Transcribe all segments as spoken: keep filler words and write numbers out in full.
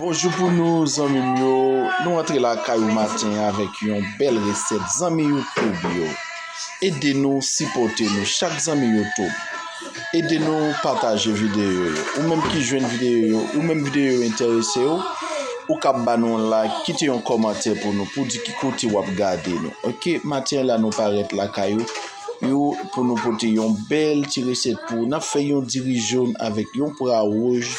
Bonjou pou nou, zanmi m yo. Nou antre lakay ou maten an avèk yon bèl resèt. Zanmi YouTube yo, ede nou, sipòte nou. Chak zanmi YouTube, ede nou pataje videyo yo. Ou menm ki jwenn videyo yo, ou menm videyo yo enterese w, ou kab ba nou yon like, kite yon kòmantè pou nou, pou di ki kote w ap gade nou. Oke, maten an la nou parèt lakay ou yo pou nou pote yon bèl ti resèt pou ou. N ap fè yon diri jòn avèk yon pwa wouj.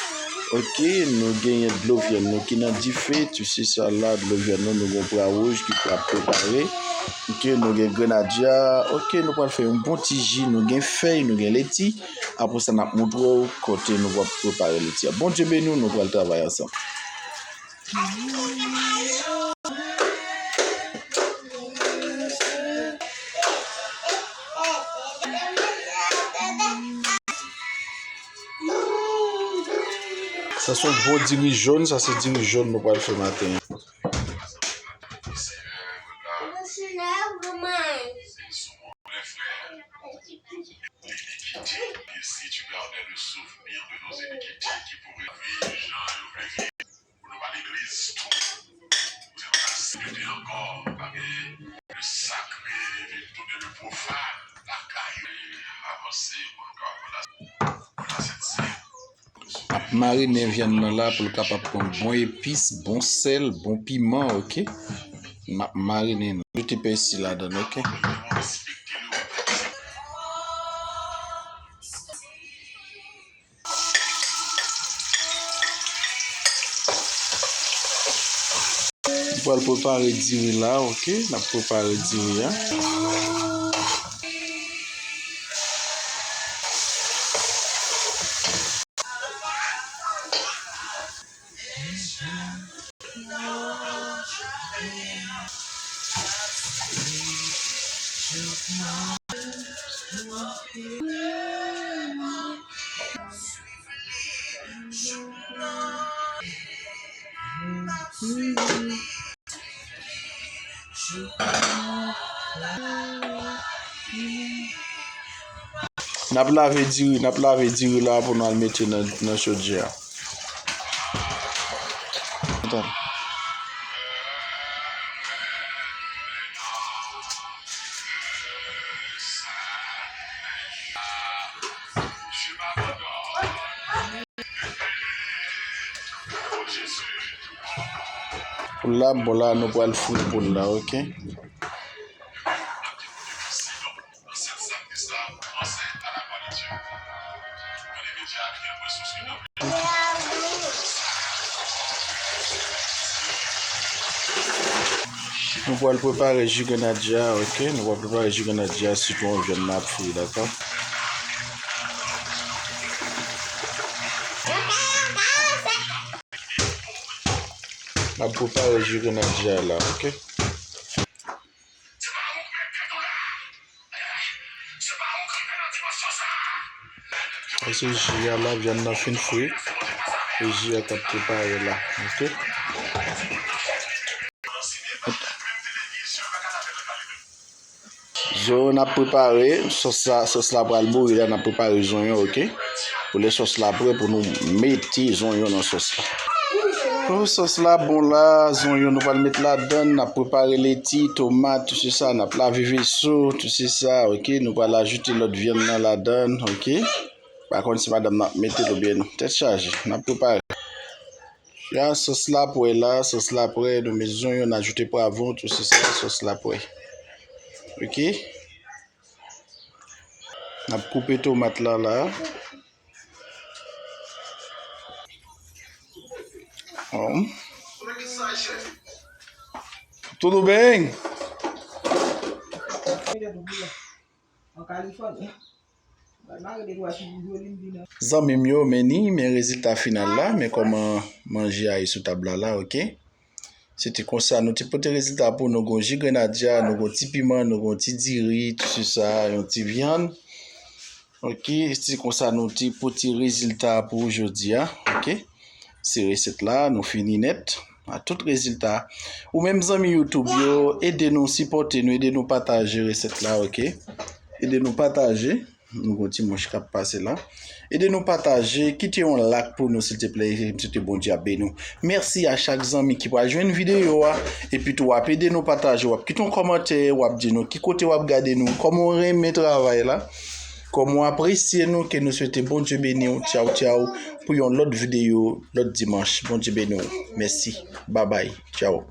Oke, nou genyen dlo vyann nou ki nan dife, tu sais ça là, dlo vyann nou, nou gen pwa wouj ki pral prepare. Oke, nou gen grenadya. Oke, nou pral fè yon bon ti ji, nou gen fèy, nou gen leti. Apre sa, n ap montre w kote nou pral prepare leti a. Bondye beni w, nou pral travay ansanm. Sa se yon bon diri jòn, sa se diri jòn nou pral fè maten an. Pou nou pa legliz tou. Ou se pa ka sipòte ankò, pa gen le sakre vin tounen le pwofàn lakay ou. Avanse pou nou ka pran la, pran la sent sen. M ap marinen vyann nan la pou l kapab pran bon epis, bon sèl, bon piman, oke? M ap marinen l. Mete pèsi ladan l, oke? Nou pral prepare diri la, oke? N ap prepare diri a. N ap lave diri, n ap lave diri la pou n al mete nan, nan chodyè a. Atann. Poul la, bon la, nou pral fri poul la, oke? Nou pral prepare ji grenadya, oke? Nou pral prepare ji grenadya, sitwon, vyann nan ap fri, dakò? N ap prepare ji grenadya la, oke? Pase ji a la, vyann nan fin fri. E ji a k ap prepare la, oke? Zonyon n ap prepare, sòs la, sòs la pral bouyi la, n ap prepare zonyon, oke? Pou lè sòs la prè, pou nou mete zonyon nan sòs la. Oh, sòs la bon la, zonyon nou pral met ladann, n ap prepare leti, tomat, tou se sa, n ap lave veso, tou se sa, oke? Nou pral ajoute lòt vyann nan ladann, oke? Pa konn si madanm nan ap mete l oubyen non. Tèt chaje, n ap prepare. Ya, sòs la prè la, sòs la prè, nou met zonyon, n ajoute pwavwon, tou se sa, sòs la prè. Oke? N ap koupe tomat la, la. Hum. Tudo bem? Zanmi m yo, men ni, men rezilta final la, men kòman manje a ye sou tab la la, oke? Se te konsa, nou te pote rezilta pou nou, gon ji grenadya, nou gon ti piman, nou gon ti diri, tou se sa, yon ti vyann. Oke, se konsa nou te pote rezilta pou jodi a, oke? Se resèt la, nou fini nèt. A tout rezilta. Ou menm zanmi YouTube yo, ede nou, sipòte nou, ede nou pataje resèt la, oke? Ede nou pataje. Nou gon dimanch k ap pase la. Ede nou pataje, kite yon like pou nou silteplè, e m swete Bondye ap beni w. Mèsi a chak zanmi ki pral jwenn videyo a, epi tou w ap ede nou pataje, w ap kite yon kòmantè, w ap di nou ki kote w ap gade nou, kòman w renmen travay la, kòman w apresye nou, ke nou swete Bondye beni w, tchaw tchaw, pou yon lòt videyo, lòt dimanch, Bondye beni w, mèsi, babay, tchaw.